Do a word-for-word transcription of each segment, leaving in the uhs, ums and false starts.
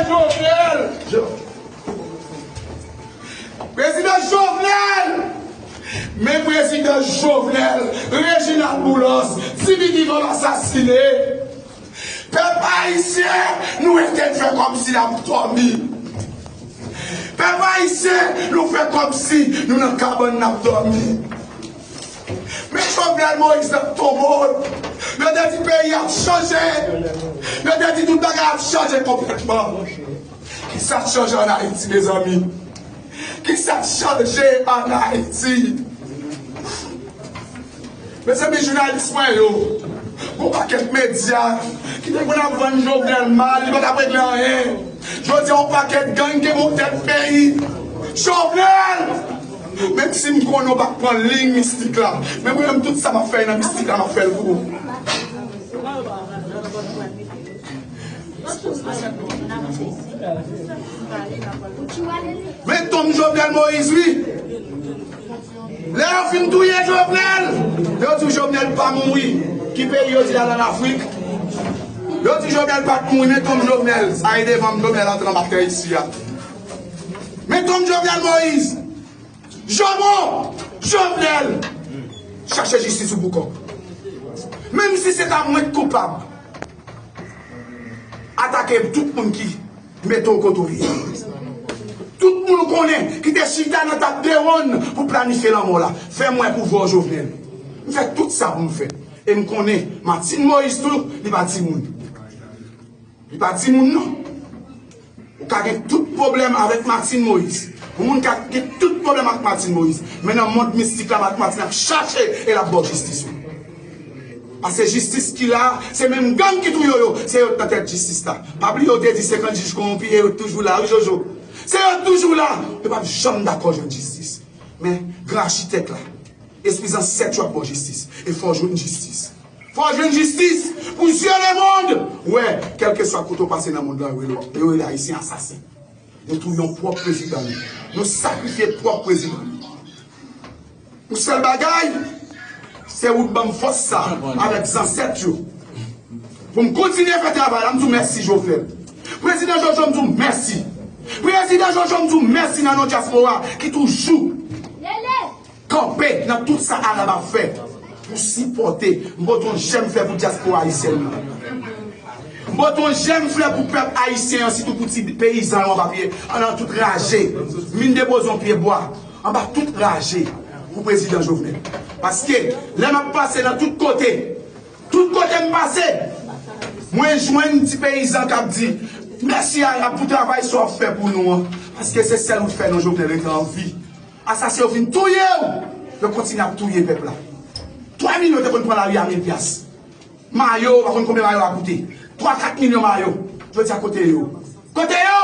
Jovenel! Prezidan Jovenel! Men prezidan Jovenel, Reginald Boulos, T V T vòlò asasinen. Pèp ayisyen, nou rete fè kòmsi n ap dòmi. Pèp ayisyen, nou fè kòmsi nou nan kabann n ap dòmi. Men Jovenel Moïse nan tonbo l. Yo te di peyi ap chanje. Yo te di tout bagay ap chanje konplètman. Kisa k chanje ann Ayiti, mezanmi? Kisa k chanje ann Ayiti? Mezanmi, jounalis mwen yo, gon pakèt medya ki te konn ap vann Jovenel mal, li pa t ap regle anyen. Jodi a, yon pakèt gang ki monte tèt peyi. Jovenel! Menm si m konnen w pa t pran liy mistik la, men mwen menm, tout sa m ap fè nan mistik la, m ap fè l pou ou. Men tonm Jovenel Moïse, wi. Lè yo fin touye Jovenel, yo di Jovenel pa mouri. Ki peyi yo di l al ann Afrik? Yo di Jovenel pa t mouri, men tonm Jovenel. Sa e devan m, Jovenel antre anba tè isi a. Men tonm Jovenel Moïse. Jomo, Jovenel, chache jistis ou pou kò w. Menm si se ta mwen k koupab, atake tout moun ki mete w kote w ye. Tout moun ou konnen ki te chita nan tap de wonn pou planifye lanmò w la. Fè m wè pouvwa w, Jovenel. M fè tout sa pou m fè. E m konnen Martine Moïse tou, li pa timoun. Li pa timoun non. Ou ka gen tout pwoblèm avèk Martine Moïse. Yon moun ka gen tout pwoblèm ak Martine Moïse. Men nan mond mistik la, Martine ap chache e l ap ba w jistis ou. Paske jistis ki la, se menm gang ki touye yo, se yo k nan tèt jistis la. Pa bliye yo te di senkant jij konwonpi e yo toujou la, wi Jojo. Se yo toujou la. Yo p ap janm dakò jwenn jistis. Men gran achitèk la, espri zansèt yo ap ba w jistis. E fò w jwenn jistis. Fò w jwenn jistis pou zye lemonn wè, kèlkeswa kote w pase nan mond lan, yo rele, yo rele Ayisyen asasen. Nou touye yon pwòp prezidan nou. Nou sakrifye pwòp prezidan nou. Yon sèl bagay, se ou k ban m fòs sa avèk zansèt yo. Pou m kontinye fè travay la, m di w mèsi, Jovenel. Prezidan Jojo, m di w mèsi. Prezidan Jojo, m di w mèsi nan non dyaspora ki toujou kanpe nan tout sa Arab ap fè pou sipòte. M pote yon jèm flè pou dyaspora ayisyèn nan. M pote yon jèm flè pou pèp ayisyen an, sitou pou ti peyizan yo anba pye, ann, ann tout raje. M vin depoze yon pye bwa anba tout raje pou prezidan Jovenel. Paske lè m ap pase nan tout kote, tout kote m pase, mwen jwenn ti peyizan k ap di, mèsi Arab pou travay sa w ap fè pou nou an. Paske se sèl wout fè non Jovenel rete an vi. Asasen yo fin touye w. Yo kontinye ap touye pèp la. Twa milyon te konn pran lari a mil pyas. Mayo, w pa konn konbyen mayo a koute. Twa, kat milyon mayo. Jodi a kote yo? Kote yo?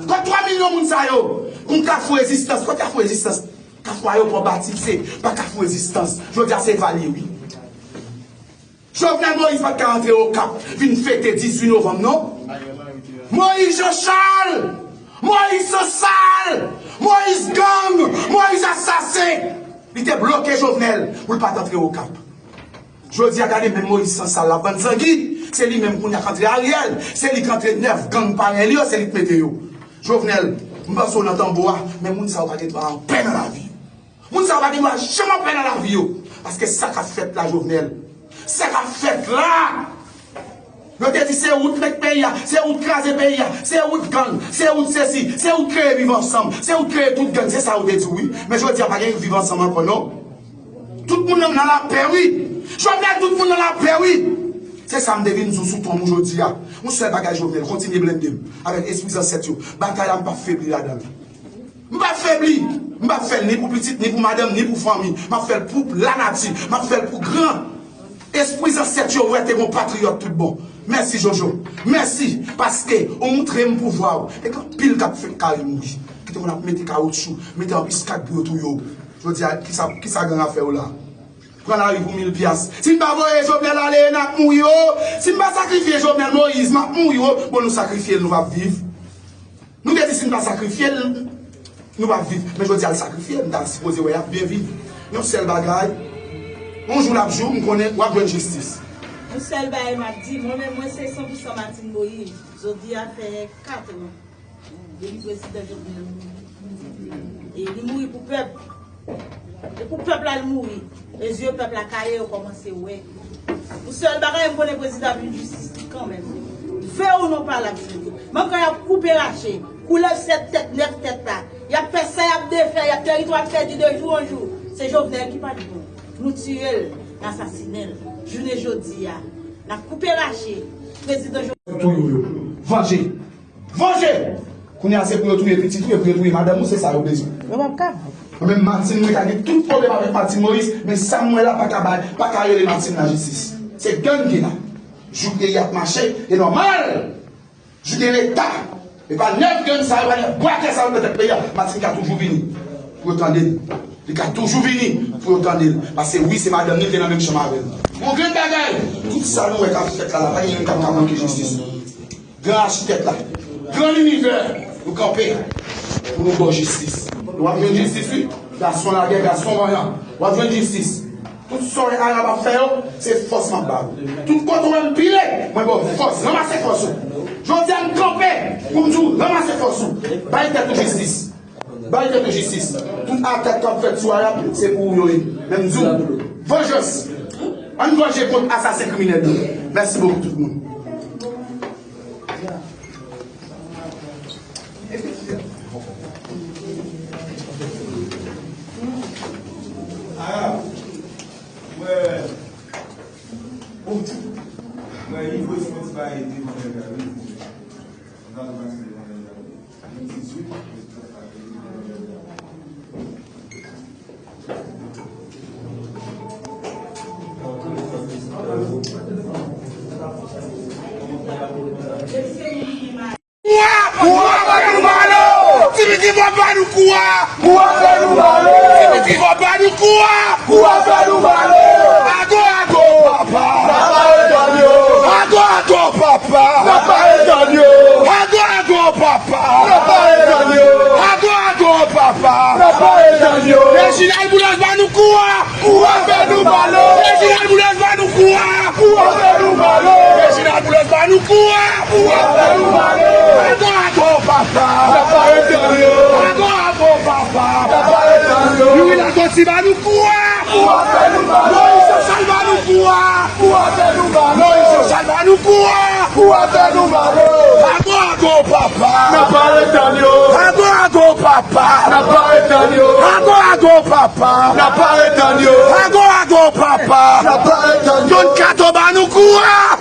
Kote twa milyon moun sa yo? Yon Kafou Rezistans. Kote Kafou Rezistans? Kafou Ayewopò Batik se pa Kafou Rezistans. Jodi a se Valye wi. Jovenel Moïse pa t ka rantre Okap vin fete dizuit novanm non. Moïse Jean Charles, Moïse Sansal, Moïse gang, Moïse asasen. Li te bloke Jovenel pou l pa t antre Okap. Jodi a gade menm Moïse Sansal la, bann zangi, se li menm kounye a k antre Ariel, se li k antre nèf gang parèy li yo, se li k mete yo. Jovenel, m panse w nan tanbou a, men moun sa yo pa gen dwa an pè nan lavi yo. Moun sa yo pa gen dwa janm an pè nan lavi yo. Paske sa k ap fèt la, Jovenel, sa k ap fèt la, yo te di se ou k mèt peyi a, se ou k kraze peyi a, se ou k gang, se ou k sesi, se ou k kreye Viv Ansanm, se ou k kreye tout gang, se sa yo te di w wi. Men jodi a pa gen Viv Ansanm ankò non. Tout moun nan, nan lapè wi. Jovenel, tout moun nan lapè wi. Se sa m te vin di w sou tonm ou jodi a. Yon sèl bagay Jovenel, kontinye blende m avèk espri zansèt yo. Batay la m p ap febli ladan l. M p ap febli. M p ap fè l ni pou pitit, ni pou madanm, ni pou fanmi. M ap fè l pou lanati. M ap fè l pou gran. Espri zansèt yo wè te gon patriyòt tout bon. Mèsi Jojo. Mèsi paske ou montre m pouvwa w. E gen anpil k ap fenk kare mouri. Ki te konn ap mete kawotchou, mete anplis kat pou yo touye w. Jodi a, kisa, kisa gang ap fè w la? Pran lari pou mil pyas. Si n pa voye Jovenel ale, n ap mouri o. Si n pa sakrifye Jovenel Moïse, m ap mouri o. Bon, nou sakrifye l, nou p ap viv. Nou te di si n pa sakrifye l, nou p ap viv. Men jodi a l sakrifye, n ta sipoze wè y ap byen viv. Yon sèl bagay, yon jou l ap jou, m konnen w ap jwenn jistis. Yon sèl bagay m ap di, mwen menm mwen se san pou san Martine Moïse. Jodi a fè kat an depi prezidan Jovenel mouri. E li mouri pou pèp. E pou pèp la li mouri. E zye pèp la kaye yo kòmanse wè. Pou sèl bagay m konnen prezidan ap jwenn jistis li kanmenm. Vle ou non pa l ap jwenn. Menm kan y ap koupe rache, koule sèt tèt, nèf tèt la, y ap fè sa y ap defè, y ap teritwa ap pèdi de jou an jou. Se Jovenel ki pa t bon. Nou tiye l, n asasinen l. Jounen jodi a, n ap koupe rache. Prezidan Jovenel. Touye yo. Vanje. Vanje! Kounye a se pou yo touye pitit ou, e pou yo touye madanm ou, se sa yo bezwen. Yo p ap kapab. Mwen menm Martine, mwen ka gen tout pwoblèm avèk Martine Moïse, men sa m wè la pa ka bay, pa ka rele Martine lajistis. Se gang ki la. Jouk peyi ap mache, e nòmal. Jouk gen Leta. E pa nèf gang sa yo, pa nèf bwakè sa yo nan tèt peyi a. Martine ka toujou vini pou yo tande l. Li ka toujou vini pou yo tande l. Paske wi, se madanm li ki te nan menm chanm avè l. Yon grenn bagay, tout sa nou wè k ap fèt la, la, pa gen youn k ap ka manke jistis. Gran achitèk la, gran linivè, nou kanpe pou nou ba w jistis. W ap jwenn jistis, wi. Gason lagè, gason vanyan, w ap jwenn jistis. Tout sa w wè Arab ap fè yo, se fòs m ap ba w. Tout kote w wè m pile, mwen ba w fòs, ranmase fòs ou. Jodi a m kanpe pou m di w ranmase fòs ou. Bay tèt ou jistis. Bay tèt ou jistis. Tout atak k ap fèt sou Arab, se pou ou yo ye. Men m di w, vanjans. Ann vanje kont asasen kriminèl yo. Mèsi bokou tout moun. Arab, wè, wè, li voye sou ti bagay devan nèg la, wi. Kou a! Kou a fè nou mal o! Ti Piti fò pa nou kou a! Kou a fè nou mal o! Ti Piti fò pa nou kou a! Kou a fè nou mal o! Ago, ago, papa! N ap arete yo! Ago, ago, papa! N ap arete yo! Ago, ago, papa! N ap arete yo! Ago, ago, papa! N ap arete yo! Reginald Boulos ba nou kou a! Kou a fè nou mal o! Reginald Boulos ba nou kou a! Kou a fè nou mal o! Reginald Boulos ba nou kou a! Kou a fè nou mal o! Ago, ago, papa! N ap arete yo! Ago, ago, papa! N ap arete yo! Youri Latortue ba nou kou a! Kou a fè nou mal o! Moïse Jean Charles ba nou kou a! Kou a fè nou mal o! Moïse Jean Charles ba nou kou a! Kou a fè nou mal o! Ago, ago, papa! N ap arete yo! Ago, ago, papa! N ap arete yo! Ago, ago, papa! N ap arete yo! Ago, ago, papa! N ap arete yo! Don Kato ba nou kou a!